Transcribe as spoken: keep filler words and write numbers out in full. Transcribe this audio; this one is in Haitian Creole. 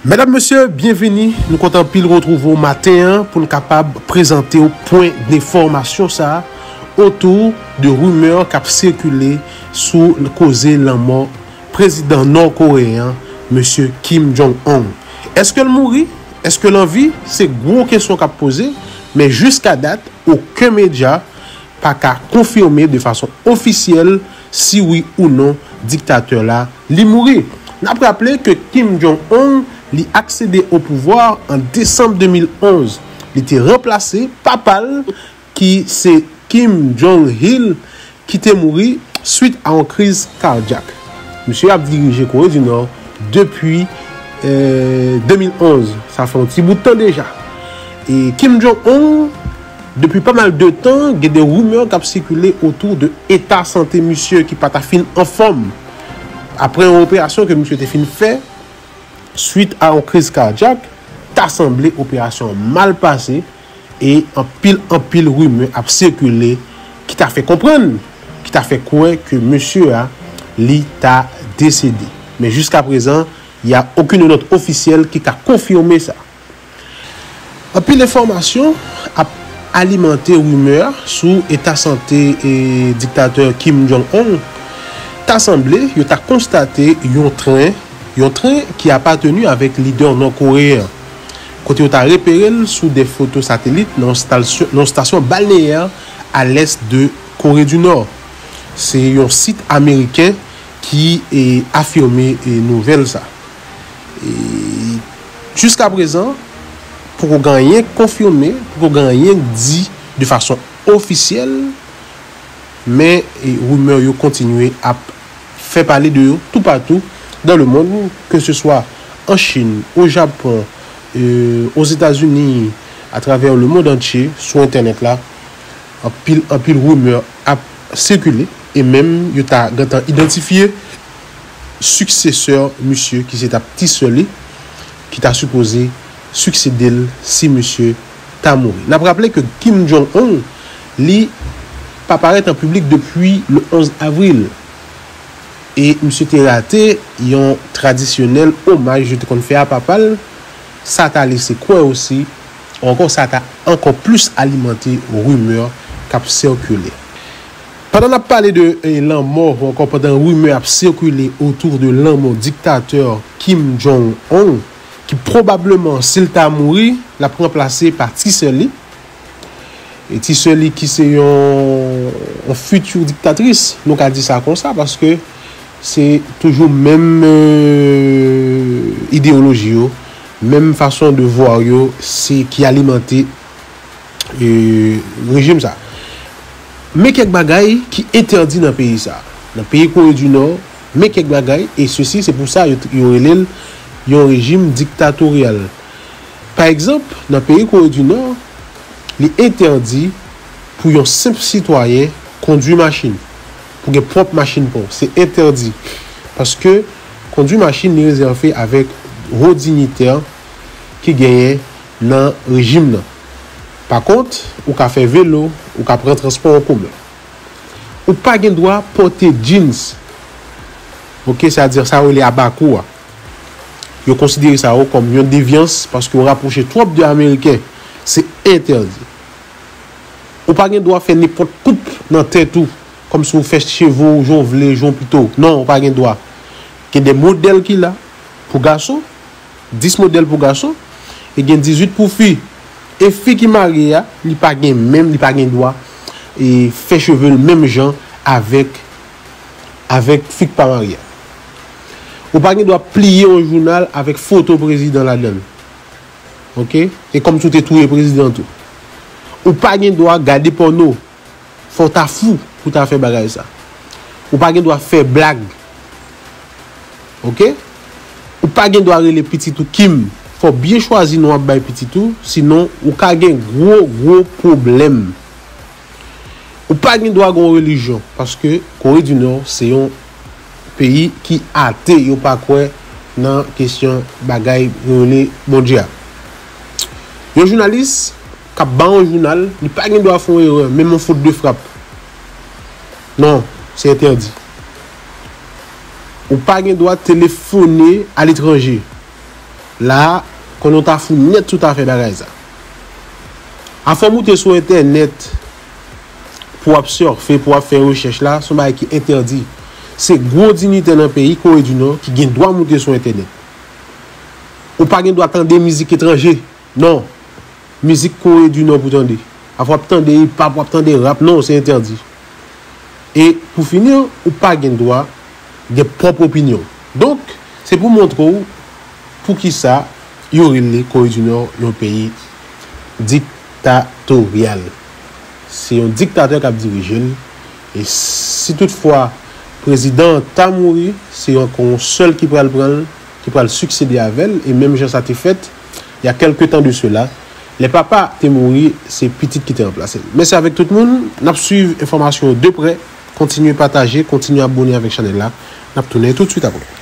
Medam, mesye, byenvini. Nou kontan anpil retwouve w maten an pou n kapab prezante w pwen denfòmasyon sa a otou de rimè k ap sikile sou koze lanmò prezidan nò-koreyen an, mesye Kim Jong-un. Èske l mouri? Èske l an vi? Se gwo kesyon k ap poze, men jiska dat, okenn medya pa ka konfime de fason ofisyèl si wi ou non diktatè la li mouri. N ap raple ke Kim Jong-un li aksede o pouvwa an desanm de mil onz. Li te ranplase papa l ki se Kim Jong-il ki te mouri swit a yon kriz kadyak. Misye ap dirije Kore di Nò depi eh, de mil onz. Sa fè yon ti bout tan deja. E Kim Jong-un, depi pa mal de tan, gen de rimè k ap sikile otou de eta sante misye ki pa ta fin anfòm. Apre yon operasyon ke misye te fin fè, swit a yon kriz kadyak, ta sanble operasyon an mal pase e anpil, anpil rimè ap sikile ki ta fè konprann, ki ta fè kwè ke mesye a, li ta desede. Men jiska prezan, y a aucune note officielle ki ka konfime sa. Anpil enfòmasyon ap alimante rimè sou eta sante e diktatè Kim Jong-un. Ta sanble yo ta konstate yon tren, yon tren ki apateni avèk lidè nò-koreyen an, kote yo ta repere l sou de foto satelit nan yon stasyon, nan yon stasyon balneyè a lès de Kore di Nò. Se yon sit ameriken ki e, afime e, nouvèl sa. E, jiska prezan, poko gen anyen konfime, poko gen anyen di de fason ofisyèl, men e, rimè yo kontinye ap fè pale de yo toupatou dans le monde, ke se swa an Chin, o Japon, e, Ozetazini, atravè le monde entier, sou entènèt la, anpil, anpil rimè ap sikile, e menm yo ta gentan idantifye siksesè misye ki se t ap ti sè li, ki ta sipoze siksede l si misye ta mouri. N ap raple ke Kim Jong-un, li pa parèt an piblik depi le onz avril. E misye te rate yon tradisyonèl omaj yo te konn fè a papa l. Sa ta lese kwè osi, ou ankò sa ta ankò plis alimante rimè k ap sikile. Pandan n ap pale de e, lanmò, ou ankò pandan rimè ap sikile otou de lanmò diktatè Kim Jong-un, ki pwobableman, si l ta mouri, l ap ranplase pa ti sè li. E ti sè li ki se yon, yon futur diktatris, nou ka di sa konsa, paske se toujou menm e, ideyoloji yo, menm fason de vwa yo, se ki alimante e, rejim sa. Men kèk bagay ki entèdi nan peyi sa. Nan peyi Kore di Nò, men kèk bagay, e sesi, se pou sa yo, yo rele l yon rejim diktatoryal. Pa egzanp, nan peyi Kore di Nò, li entèdi pou yon senp sitwayen kondwi machin, pou gen pwòp machin pa w. Se entèdi. Paske kondwi machin, li rezève avèk wo dinyitè ki genyen nan rejim nan. Pa kont, ou ka fè velo, ou ka pran transpò an komen. Ou pa gen dwa pòte jeans. Oke, sa di sa yo rele abakou a. Yo konsidere sa yo kòm yon devyans paske w rapwoche twòp de Ameriken. Se entèdi. Ou pa gen dwa fè nenpòt koup nan tèt ou, kòmsi w fè cheve w jan w vle, jan w pito. Non, ou pa gen dwa. Gen de modèl ki la pou gason, dis modèl pou gason, e gen dizuit pou fi. E fi ki marye a, li pa gen menm, li pa gen dwa e fè cheve l menm jan avèk, avèk fi k pa marye a. Ou pa gen dwa pliye yon jounal avèk foto prezidan ladan l. Oke? E kòmsi w te touye prezidan tou. Ou pa gen dwa gade pòno. Fò w ta fou pou w ta fè bagay sa. Ou pa gen dwa fè blag. Oke? Ou pa gen dwa rele pitit ou Kim. Fò w byen chwazi non w ap bay pitit ou, sinon ou ka gen gwo, gwo pwoblèm. Ou pa gen dwa gen yon relijyon, paske Kore di Nò se yon peyi ki ate, yo pa kwè nan kesyon bagay yo rele Bondye a. Yon jounalis k ap ba yon jounal, li pa gen dwa fè yon erè, menm yon fot de frap. Non, se entèdi. Ou pa gen dwa telefone aletranje. La a, konnen w ta fou nèt si w ta fè bagay sa. Afè w moute sou entènèt pou w ap sèfe, pou w ap fè rechèch la, se yon bagay ki entèdi. Se gwo dinyitè nan peyi Kore di Nò ki gen dwa moute sou entènèt. Ou pa gen dwa tande mizik etranje. Non. Mizik Kore di Nò pou tande. Afè w ap tande hip hop, w ap tande rap, non, se entèdi. E pou fini, ou pa gen dwa gen pwòp opinyon. Donk, se pou montre w poukisa yo rele Kore di Nò yon peyi diktatoryal. Se yon diktatè k ap dirije l. E si toutfwa prezidan an ta mouri, se ankò yon sèl ki pral pran l, ki pral siksede avè l. E menm jan sa te fèt, il y a quelque temps de cela, lè papa te mouri, se pitit ki te ranplase l. Mèsi avèk tout moun. N ap swiv enfòmasyon yo de prè. Kontinye pataje, kontinye abòne avèk chanèl la. N ap tounen tout swit apre.